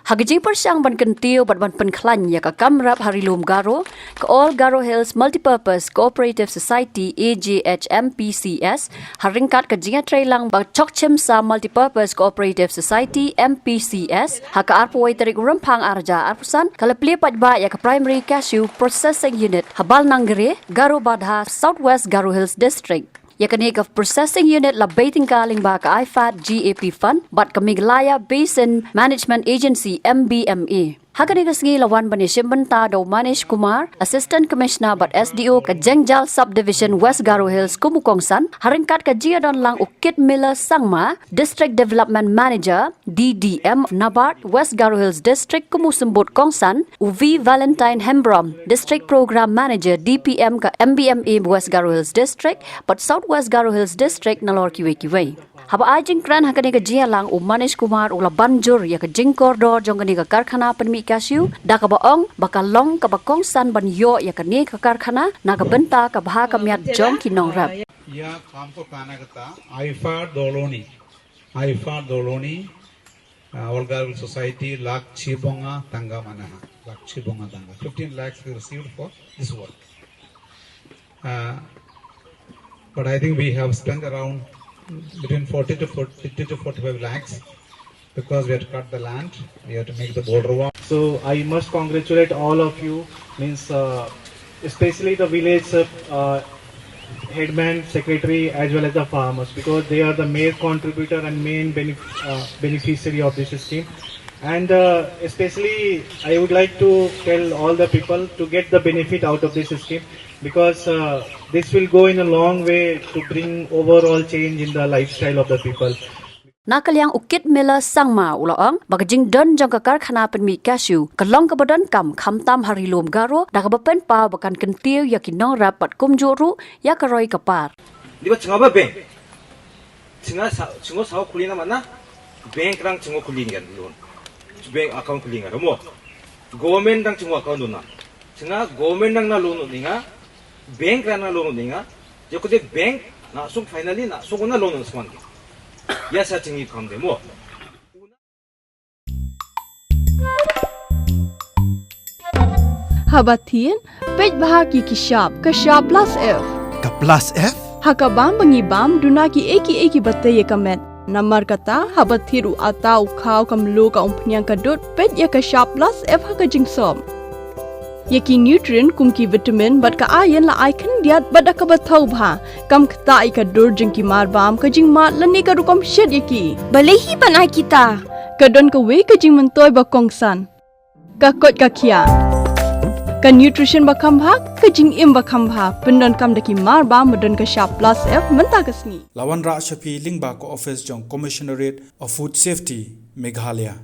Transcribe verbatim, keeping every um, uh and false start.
Ha ka jingpyrshang ban kyntiew bad ban pynkhlaiñ ïa ka kam rep ha Ri Lum Garo, ka All Garo Hills Multipurpose Cooperative Society, A G H M P C S, ha ryngkat ka jingïatreilang bad Chokchimsa Multipurpose Cooperative Society, M P C S, ha ka arphew wei tarik Rymphang arhajar arphew san, ka la plie paidbah ïa ka Primary Cashew Processing Unit ha Balnangre, Garobadha, South West Garo Hills District. Ïa kane ka Processing Unit la bei tyngka lyngba ka IFAD GAP Fund bad ka Meghalaya Basin Management Agency, M B M A. Ha kane ka sngi la wan ban ïashim bynta da u Manish Kumar, Assistant Commissioner bad S D O ka Jengjal Subdivision, West Garo Hills, kum u kongsan, ha ryngkat ka jingïadon lang u Kit Miller Sangma, District Development Manager, D D M, NABARD, West Garo Hills District, kum u symbud kongsan, u V Valentine Hembrom, District Program Manager, D P M ka M B M A West Garo Hills District bad South West Garo Hills District, nalor kiwei kiwei. Haba ai jingkren ha kane ka jingïalang, u Manish Kumar u la ban jur ïa ka jingkordor jong kane ka karkhana pynmih cashew, da kaba ong ba ka long kaba kongsan ban ïoh ïa kane ka karkhana na ka bynta ka bha ka miat jong ki nongrep. या काम को कराने का था, आईफा डोलोनी, आईफा डोलोनी, uh, All Garo Hills Society, लाख छह बोंगा तंगा मना है, लाख छह बोंगा तंगा, fifteen lakhs we received for this work. Uh, but I think we have spent around between forty to forty to forty-five lakhs because we had to cut the land, we had to make the border wall. So I must congratulate all of you, means, uh, especially the village, uh, uh, headman, secretary, as well as the farmers, because they are the main contributor and main benef-, uh, beneficiary of this scheme. And, uh, especially, I would like to tell all the people to get the benefit out of this scheme, because, uh, this will go in a long way to bring overall change in the lifestyle of the people. Na ka liang u Kit Miller Sangma u la ong ba ka jingdon jong ka karkhana pynmih cashew ka long kaba donkam khamtam ha Ri Lum Garo, da kaba pynpaw ba kan kyntiew ïa ki nongrep bad kumjuh ruh ïa ka roi ka par. Di ba chynga ba bank. Chynga sa, chyngo sa khuli na mana. Bank rang chyngo khuli ngan loan. Bank account khuli ngan mo. Government rang chyngo account dona. Chynga government rang na loan ni nga. Bank rang na loan ni nga. Joko de bank na sung finally na sung na loan swan. Ya sa chyngi kham de mo. Haba thied, peit bha ki ki shap, ka shap plus F. Ka plus F? Ha ka bam ba ngi bam, duna ki ei ki ei ki ba tei ïa ka met. Namar kata, haba thied u ata u khaw ka mluh ka umphniang ka dud, peit ïa ka shap plus F ha ka jingsop. Ïa ki nutrient kum ki vitamin bad ka iron la ai khyndiat bad da kaba thaw bha. Kam ktah ïa ka dur jong ki mar bam, ka jingmad lane ka rukom shet ïa ki. Balei hi ban ai kita? Ka don kawei ka jingmyntoi ba kongsan. Ka koit ka khiah. Ka nutrition ba kham bha, ka jingim ba kham bha. Pyndonkam da ki mar bam ba don ka shap plus F mynta ka sngi. La wanrah sha phi lyngba ka office jong Commissionerate of Food Safety, Meghalaya.